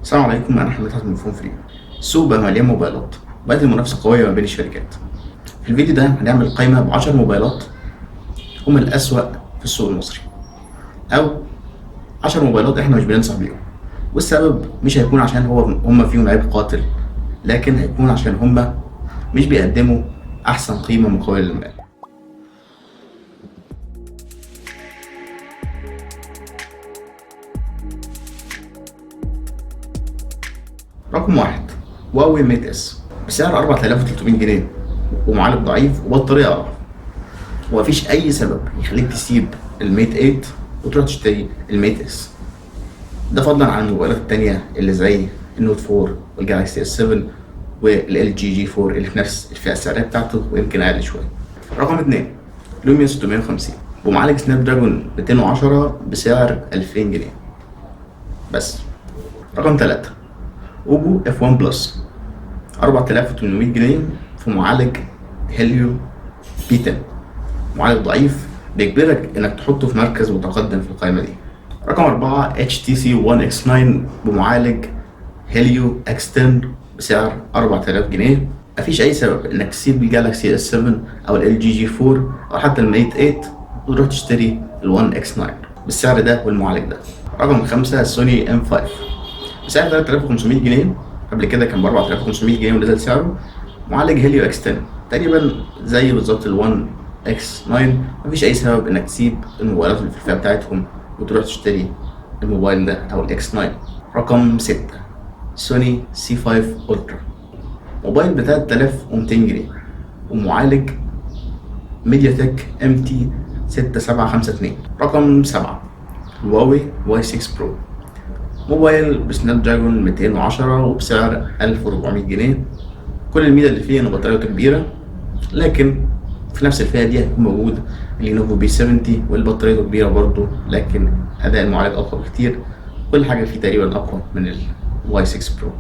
السلام عليكم، انا احمد مدحت من فون فري. السوق بقى مليان موبايلات وبقت المنافسة قوية ما بين الشركات. في الفيديو ده هنعمل قائمة ب 10 موبايلات هم الاسوأ في السوق المصري، او 10 موبايلات احنا مش بننصح بيهم. والسبب مش هيكون عشان هم فيهم عيب قاتل، لكن هيكون عشان هم مش بيقدموا احسن قيمة مقابل المال. رقم 1، هواوي ميت اس بسعر 4300 جنيه ومعالج ضعيف وبطارية أضعف، ومفيش أي سبب يخليك تسيب الميت 8 وتروح تشتري الميت اس. ده فضلا عن الموبايلات التانية اللي زي النوت 4 والجالاكسي اس 7 وال جي جي 4 اللي في نفس الفئة السعرية بتاعته ويمكن أقل شوية. رقم 2، لوميا 650 ومعالج سناب دراجون 210 بسعر 2000 جنيه بس. رقم 3، اوبو اف 1 بلس 4800 جنيه في معالج هيليو بي 10، معالج ضعيف بيجبرك انك تحطه في مركز متقدم في القائمة دي. رقم 4، اتش تي سي 1 اكس 9 بمعالج هيليو اكس 10 بسعر 4000 جنيه. مفيش اي سبب انك تسيب الجالاكسي اس 7 او ال جي جي 4 او حتى الميت 8 وتروح تشتري ال 1 اكس 9 بالسعر ده والمعالج ده. رقم 5، سوني ام 5 بسعر 3500 جنيه، قبل كده كان ب 4500 جنيه ونزل سعره. معالج هيليو اكس 10 تقريبا زي بالظبط ال 1 اكس 9. مفيش اي سبب انك تسيب الموبايلات اللي في الفئة بتاعتهم وتروح تشتري الموبايل ده او الاكس 9. رقم 6، سوني سي 5 الترا، موبايل ب 3200 جنيه ومعالج ميديا تك ام تي 6752. رقم 7، هواوي واي 6 برو، موبايل بسناب دراجون 210 وبسعر 1400 جنيه. كل الميزة اللي فيه ان بطاريته كبيرة، لكن في نفس الفئة دي هيكون موجود لينوفو بي 70 والبطاريته كبيرة برضو، لكن أداء المعالج أقوى بكتير. كل حاجة فيه تقريبا أقوى من ال واي 6 برو.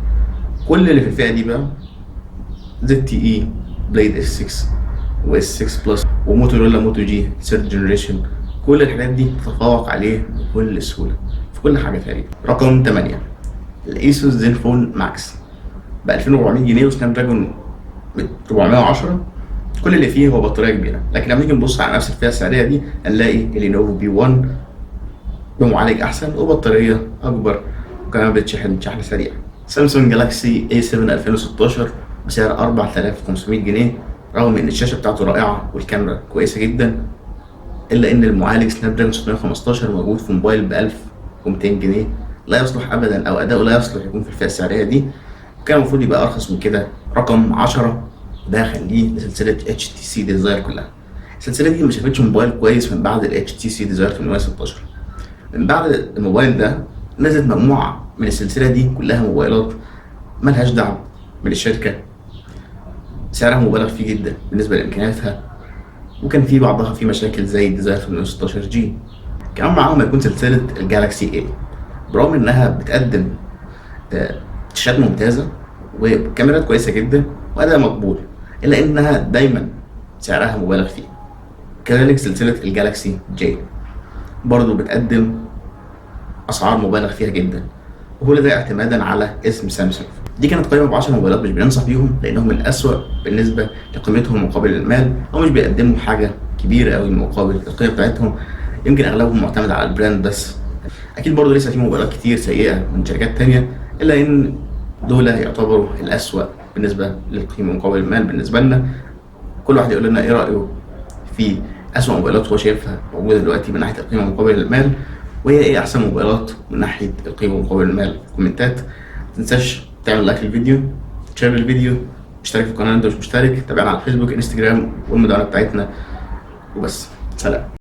كل اللي في الفئة دي بقى زد تي اي بليد اس 6 و اس 6 بلس وموتورولا موتو جي third generation، كل الحاجات دي تتفوق عليه بكل سهولة في كل حاجة تقريبا. رقم 8، الايسوس زينفون ماكس ب 2400 جنيه وسناب دراجون 410. كل اللي فيه هو بطارية كبيرة، لكن لما نيجي نبص على نفس الفئة السعرية دي هنلاقي اللينوفو بي 1 بمعالج أحسن وبطارية أكبر وكمان بتشحن شحن سريع. سامسونج جالاكسي اي 7 2016 بسعر 4500 جنيه، رغم إن الشاشة بتاعته رائعة والكاميرا كويسة جدا، إلا إن المعالج سناب دراجون 615 موجود في موبايل ب 1200 جنيه لا يصلح أبدا، أو أداؤه لا يصلح يكون في الفئة السعرية دي، وكان المفروض يبقى أرخص من كده. رقم 10، ده خليه لسلسلة اتش تي سي ديزاير كلها. السلسلة دي ما شافتش موبايل كويس من بعد ال اتش تي سي ديزاير 816. من بعد الموبايل ده نزلت مجموعة من السلسلة دي كلها موبايلات ملهاش دعم من الشركة، سعرها مبالغ فيه جدا بالنسبة لإمكانياتها، وكان في بعضها في مشاكل زي ديزاير 816 جي. كمان معاهم هيكون سلسلة الجالاكسي اي، برغم إنها بتقدم شاشات ممتازة وكاميرات كويسة جدا وأداء مقبول، إلا إنها دايما سعرها مبالغ فيه. كذلك سلسلة الجالاكسي جي برضو بتقدم أسعار مبالغ فيها جدا، وكل ده اعتمادا على اسم سامسونج. دي كانت قائمة ب10 موبايلات مش بننصح بيهم لأنهم الأسوأ بالنسبة لقيمتهم مقابل المال، أو مش بيقدموا حاجة كبيرة أوي مقابل القيمة بتاعتهم. يمكن أغلبهم معتمد على ال brand بس. أكيد برضو لسه في موبايلات كتير سيئة من شركات تانية، إلا إن دول يعتبروا الأسوأ بالنسبة للقيمة مقابل المال بالنسبة لنا. كل واحد يقول لنا إيه رأيه في أسوأ موبايلات هو شايفها موجودة دلوقتي من ناحية القيمة مقابل المال، وهي إيه أحسن موبايلات من ناحية القيمة مقابل المال في الكومنتات. ما تنساش تعمل like للفيديو، تشير الفيديو، اشترك في القناة لو انت مش مشترك، تابعنا على الفيسبوك، انستجرام والمدونة بتاعتنا. وبس، سلام.